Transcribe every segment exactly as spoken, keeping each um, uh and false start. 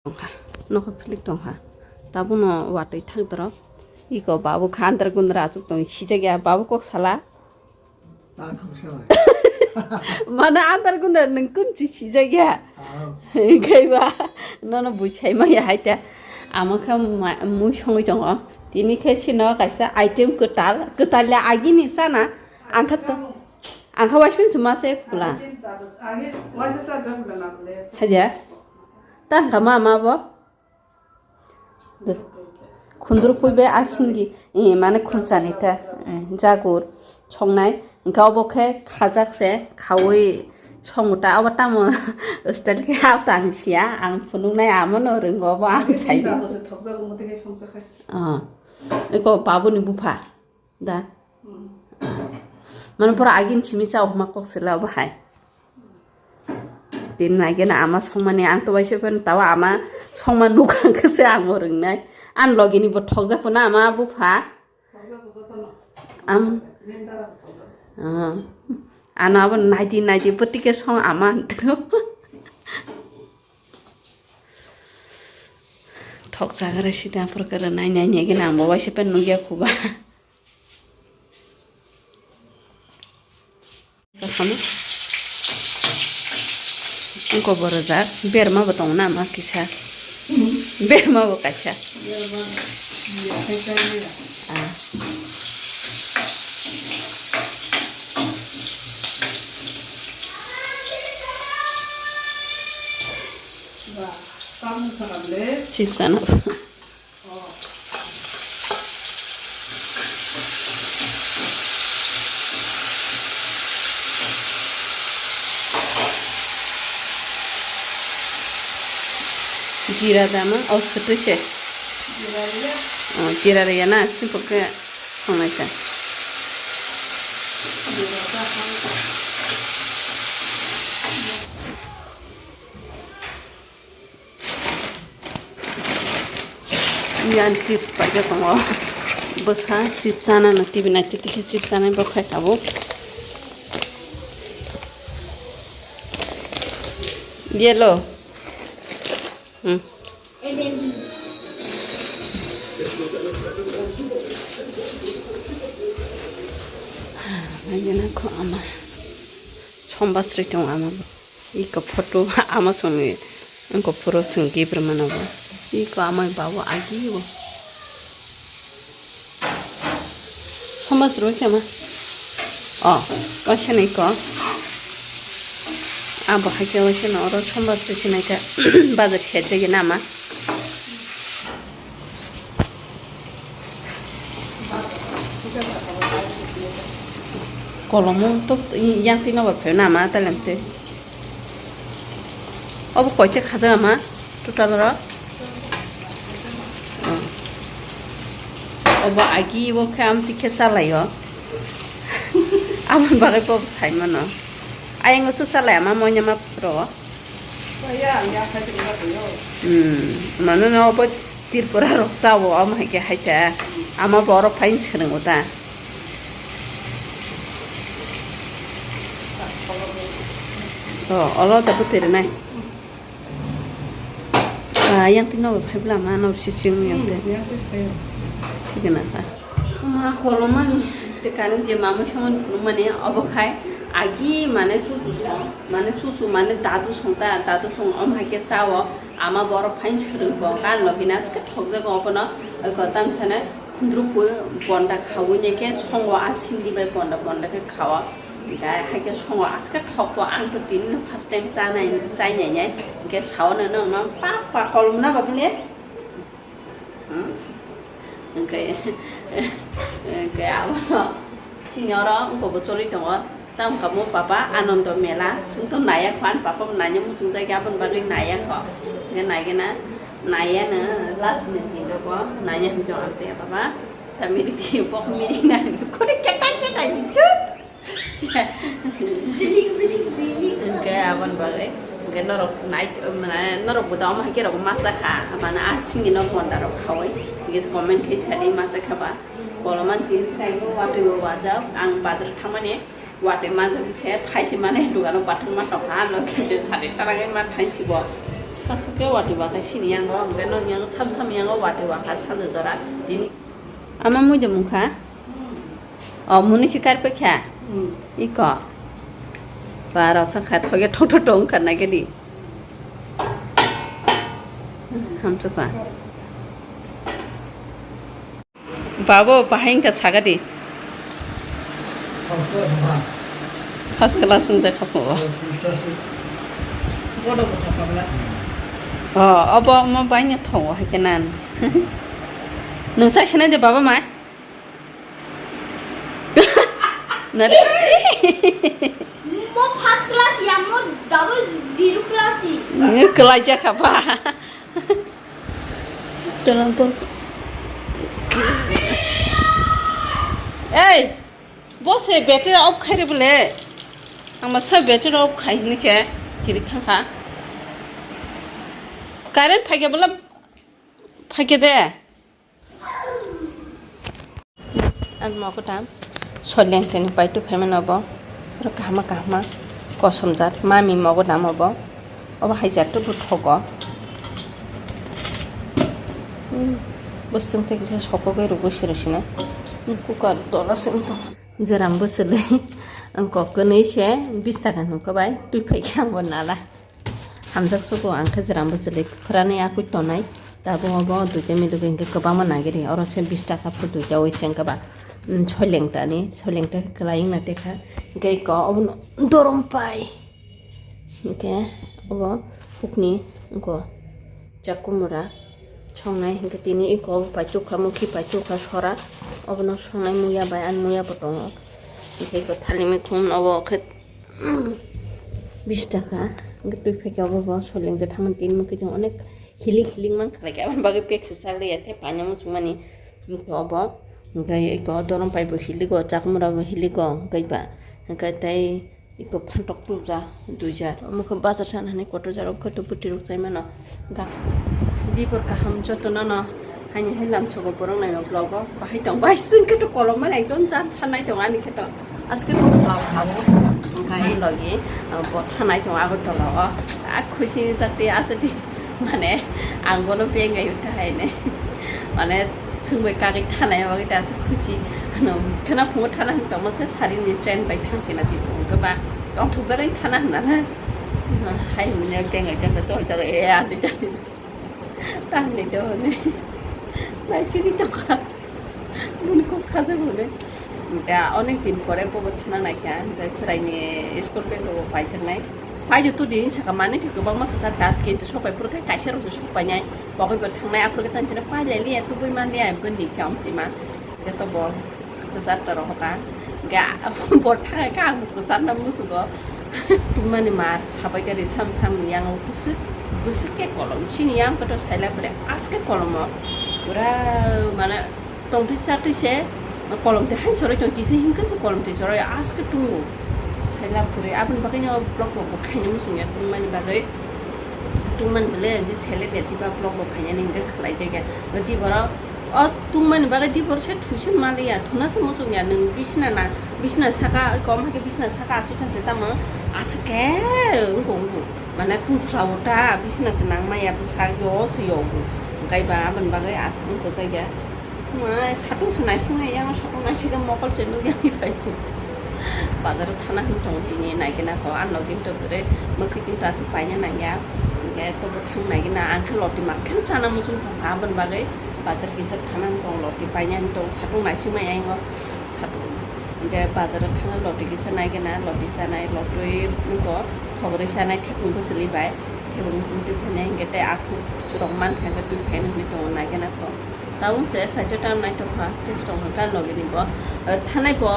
Tongkha, nokho philik tongkha. Tabukno watwi thang dorok. Iko babu kha andar gundra achuk tong sijak ya, babu kok sala. Ta khungsa bai. Mano andar gundra nwng kun chi sijak ya. Au. Hinkhe ba nono buchai ma ya hai ta. Amo kha ma-, mui songwi tongo. Tini khe sino kaisa item kwtal, kwtal ya agini sana. Ang kha to, ang kha waising se ma se kula. Age waisa sa jang na na le. Haja. Ta ang kha ma ma bo. Khundruk pui be a singgi, eh, mane khunchani ta, eh, jagur songnai. Hingke obo khe khajak se, khaui songo ta, obo tamo style khe hap ta ang siya, ang phunuknai amono ringo obo ang saidi. Ah, eko babuni bupha. Da. Mane pura agin simi cha huma kok sela bahai. Tin nai gena ama songmani ang to waisa pen tawa ama songma nukha khe se ang mo ringnai. An logini bo thokja phuna ama bupha. Am. Ah. Ano abo naidi naidi botike song ama antero. Thok chagra sida pura kara nai nai nai gena ang bo waisa pen nugya khuba. Kasano. Engko bo rwjak. Berma bo tongo na ma kisa. Berma bo kaisa. Ah. Chips ano. Jira dama, o sotwi se. Jira riya. O, jira riya na, simple khe songnai sa. Yan chips paikhe tongo. Bwsa chips chanano T V naitwi twi khe chips chanai bo khai tabuk. Yellow. Hmm. Nai gana kho ama. Somba sri tongo ama bo. Iko photo ama songni wngkha phuru chwng gibrwmano bo. Iko amai babo agi bo. Somba sri khe ma. O, waisa nai ko. Abo hai khe waisa no oro somba sri sinai khe bazar shed jagi nama. Kolomo to yang twi nobar phaio nama talem twi. Obo koite khajak ama total ro? Oh. Obo agi bo khe amtwi khe chalaio. Aboni bagwi bo sai mano. Ayang o chu chalai ama moina ma ro. Hmm, mano no obo Tripura rok chao, omo hai khe hai ta. Ama borok phain swrwngo ta. Oh, olo ta bwtwi rwnai. Ah, yang tino bo phai bwla ma no si sing yang te. Thik na ka. Ma kolomani te kani je mama songmani phunukmani obo khai agi mane chuchu song, mane chuchu mane dadu song ta, dadu song om hai khe chao, ama borok phain swrwng bo kan logi na aske thokjago obono, oi ko tam sene khundruk bo bonda khaui ne khe songo a singdi bai bonda bonda khe khao, hingke hai khe songo aske thok bo ang to tini no first time chanai, chainai nai, hingke sao no no pa pa kolom na ba bile. Hmm? Hingke, hingke abono sini oro wngkha bo choli tongo. Tamo kha mo papa Anando Mela. Chwng to naiya kho, ani papa bo naina muchungjak ya, aboni bagwi naiya kho. Hingke naigena, naiya no last ni din rogo naiya hinwi tong ang te papa. Tamiri di bok miri nai khori keta keta di. Zilik, zilik, zilik. Hingke aboni bagwi, hingke norok nai, mane norok bo da omo hai khe rok masa kha, mane a singni nok monda rok khaui, hingke comment khai sadi masa kha ba, koloman tin khai bo watwi bo wajak, ang bazar thangmani watwi manjak se thaisi mane dugano bathang ma tongkha, ano khe sadi taragwi ma thaisi bo. Aswk khe watwi bakha sini yango, hwnkhe nokni yango sam sam yango watwi bakha sanja jora. Tini ama mui de mungkha. O muni si karpe kha. Hmm. Iko. Ba rosong kha thoge thotho tong kha nagedi. Hamchukha. Babo, bahai wngkha sagadi. First class wngjakha po. Bodo bo thapabla. O, obo omo baino thongo hai khe nan. Nwng sai sinai de baba mai? Nari. Mo first class ya, mo double zero class i. Nge kwlai jakha ba. Telang por. Ei, bo se battery off khai re bole. Ang ma sa battery off khai ni se kiri thangkha. Current phaikhe bole phaikhe de. Ang mogo dam. Soleng teni paitu phaimano bo. Oro kahama kahama kosom jat. Mami mogo dam obo. Obo hai jat tu buthogo. Hmm. Bwswng tei kisa sokogwi rwgwi siri sini. Hmm, kukar dola sini to. Jeram bwswlwi. Ang kok kwnwi se bis taka nungkha bai. Twi phaikhe ang bo nala. Hamjak sugo ang khe jeram bwswlwi khwrani akui tonai. Tabuk obo duita midugo hinkhe kwbangma nagiri. Oro se bis taka pho duita oi se hinkhe ba, mm, soileng tani, soileng ta kwlai wngna tekha. Hinkhe iko obono dorom pai. Hinkhe obo hukni wngkho chakumura songnai. Hinkhe tini iko obo paichukha, mukhi paichukha sora. Obono songnai muya bai, ani muya bo tongo. Hinkhe iko thani mikhun obo khe Bis taka. Hingke twi phaikhe obo bo soileng je thangmani tini mukhe tong onek hilik hilik mankha khe aboni bagwi pek se chak liya the paina muchungmani. Hingke obo hingke eko dorom pai bo hiligo chakmura bo hiligo hingke ba hingke tei eko phantok tubja duijar omo khe bazar sana hinwi kotor jaro khe tubui tirok chai mano. Ga dibor kaham jotono no. Haini hai lamsogo borok naio vlog o bahai tong bai chwng khe to kolom mani ekdom jan thanai tong ani khe to aske to vlog habo wngkha logi bo thanai tong Agartala o a khusi jak tei asadi mane ang bono bengai wngkha haine mane chwng bai kagwi thanai o bagwi ta aswk khusi ano khena phungo thana hwn tongma se sari ni train bai thangsina di wngkha ba tongthok jagwi thana hwn na hai mane bengai tongkha chol jagwi e adi jagwi. Tangnai to hwnwi. Naisugwi tongkha. Bini kok sajak hwnwi. Da onek din pore bobo thana naikha. Da swraini school bag rokbo paijaknai. Paidi to dini saka manwi thwi kwbangma kwchar kha. Kintu sopai phuru khe kaisa rokse sopainai. Bokoi bo thangnai aphuru khe tansina pailai liya tubui manliya bini khe omtima. Khe to bo kwchar ta rohoka. Ga bo thangai kha ang kwchar na musugo. Tungmani mar sabai kari sam sam ni yang o bwswk bwswk ke kolom. Chini yang kotor saila pore aske kolomo. Pura mana tongtwi chatwi se kolom te hai soroi tong kisa himkhe se kolom te soroi aske tungo. Saila pore aboni bagwi no block block bo khaina musung ya tungmani bagwi. Tungmani bole hingke selek ya diba block block khaina ni hingke khlai jagya. Di boro O tungmani bagwi di borok se thuisin maliya, thuna se muchung ya, nwng bisna na, bisna saka, kom hai khe bisna saka aswk khe se tamo aswk khe wngkuk wngkuk. Mane tungphla o ta bisna se nang maya, bwsa yo se yogo. Hwnkhe ba aboni bagwi aswk wngkuk jagya. Ma satung se naising maya, yang satung naising khe mokol se nukya ni pai. Bazar o thana hwn tongo tini naikhe nako, ah login to kwrwi mwkhwi twi to aswk paina nangya. Hwnkhe tobo thang naikhe na, ang khe loti mak khe chana muchung tongkha, aboni bagwi. Bazar kisa thana tong loti painani tong satung naisingmai aingo satung. Hingke bazar o thangna loti kisa naigena loti chanai lotui nugo hogri chanai thekung bwswli bai thekung bwswli twi phainai hingke tei athuk rok mankha hingke twi phainai hinui tongo naigena kho. Tabuk se saito tam naitokha tei tongkha logi ni bo thanai bo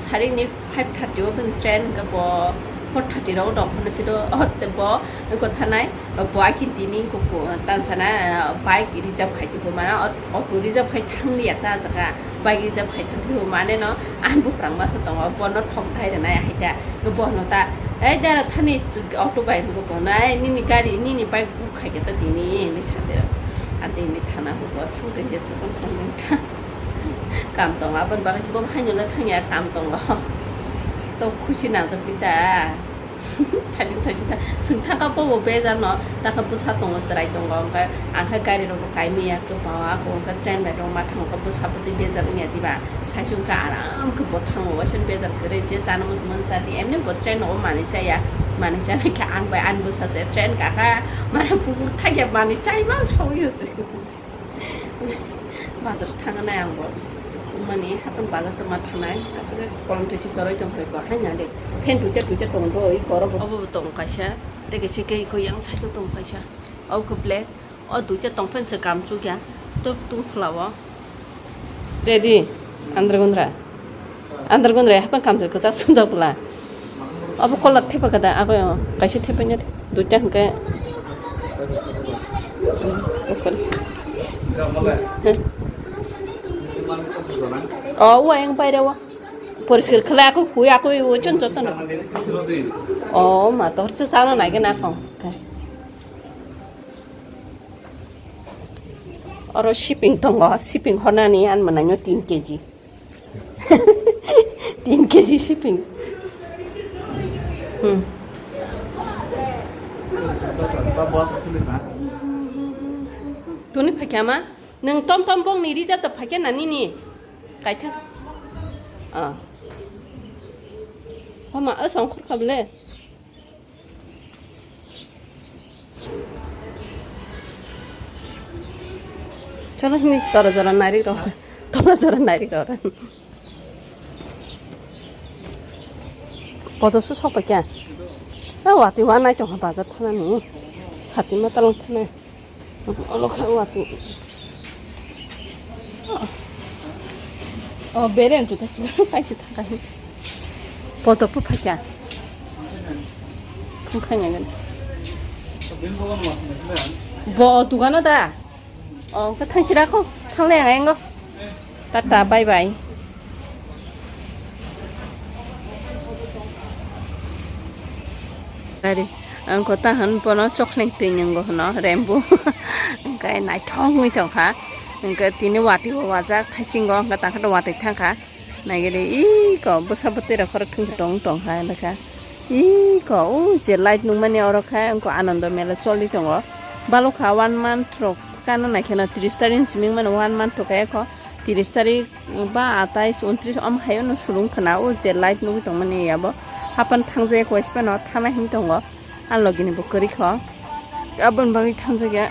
sarini five thirty o bini train hingke bo four thirty rok dong phano siro o tei bo nugo thanai. Bo akin tini kuku tansana bike reserve khai tiko mana auto reserve khai thang liya ta jaga bike reserve khai thang tiko mane no ang buprang masa tongo bono thok thai rwnai hai ta bono ta ei dara thani auto bai hwngo bono ei nini gari nini bike book khai ta tini hinwi sa tero ante hinwi thana hugo thang tong jesa thang tong kam tongo aboni bagwi se bo haino le thang ya kam tongo to khusi nangjak tita. Thajwk thajwk tha, chwng thangkha bobo bejar no, takha bwsa tongo, chwrai tongo, hwnkhe ang khe gari rok bo kaimaya kwpao, ako hwnkhe train bai rok ma thango, bwsa bwtwi bejar wngya diba, saichung khe aram khe bo thango, waisa bejar kwrwi je chana muchung mani chadi, emni bo train no manwi chaya, manwi chana khe ang bai ani bwsa se train kakha, mane bukur thangya manwi chaima sogwi se. Bazar thangna nai ang bo. Mani hapan bazar tongma thangnai. Aswk kolom twi si choroi tong phai ko. Hai na de. Phen duita duita tong do i koro bo. Obo bo tong kaisa. Tei kaisa kei ko yang side o tong kaisa. Obo khe black. O duita tong phen se kam chukya. Tok tung phla o. Ready. Andra gundra. Andar gundre hapan kamchwlwi kwchak sumjak bwla. Abo colour thepa kada abo kaisa thepa nya duita hwnkhe. O wa yang paire wa. Poriskar khlai ako hui ako o chon joto no. O ma tor chu sano nai gana ko. Oro shipping tongo, shipping honani an mananyo tin K G. Tin K G shipping. Hmm. Tuni phaikya ma? Nung tom tom bong ni rija to phaikya na nini? Kaitha. Ah. Homa, o song khur kable. Chalo hini tora jora nairik rok. Tora jora nairik rok. Koto se sok pai kya? A wati wa nai tong ha bazar thana ni. Sati ma talang thana. Olo kha wati. O bere ang tuta tuta kaisa thakai. Poto po phaikya. Phung khaina gani. Bo dugano da. O ka thang chira ko. Thang le ang engo. Tata bye bye. Ari, ang kota han pono chokleng twi nyango hano rainbow. Hwnkhe naithok wngwi tongkha. Hwnkhe tini wati bo wajak thaisingo, hwnkhe tangkhe watwi thangkha. Naigede iko bwsa bwtwi rok khorok thung tong tongkha hwnkhe. Iko o je light nungmani oro khe wngkha Anando mela choli tongo. Balokha one month rok kana naikheno tris tarik ni simi wngmano one month rok khe ekho tris tarik ba atais untris om hayono sulung khwna o je light nugwi tongmani yabo hapan thangjak waisa phano thana hini tongo. Ang logini bo kwrwi kho aboni bagwi thangjak ya.